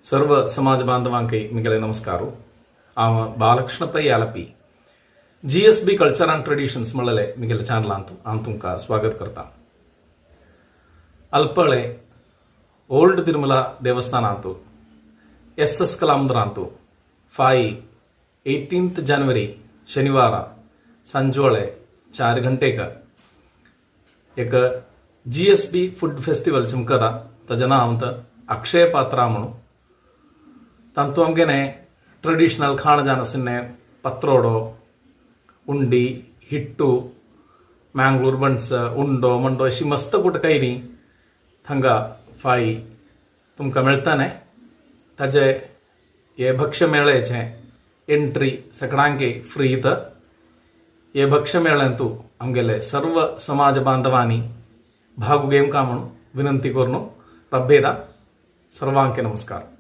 सर्व समाज बांधवांक मिगले नमस्कार. हांव Balakrishna Pai Alleppey, GSB culture and traditions म्हणलेले मिगेले चॅनलांत हांव तुमकां स्वागत करता. अल्पळे ओल्ड तिरुमला देवस्थानांत एस एस कलामंदिरांत फाई 18 जनवरी शनिवार संजोळे 4 घंटेक एक जीएसबी फूड फेस्टिवल चमकता. ताजें नांव अक्षय पात्रा म्हणून. तांतू आमगेने ट्रेडिशनल खाण जावन आशिल्लें पत्रोडो, उंडी, हिट्टू, मँगलोर बन्स, उंडो मंडो अशी मस्त कुट कैरी थंगा फाई तुमकां मेळटाने. ताजे हे भक्ष्य मेळ्याचे एंट्री सगळ्यांक फ्री. तर हे भक्ष्य मेळ्यांतू आमगेले सर्व समाज बांधवांनी भाग घेवंका म्हणून विनंती करून रब्बेदा. सर्वांके नमस्कार.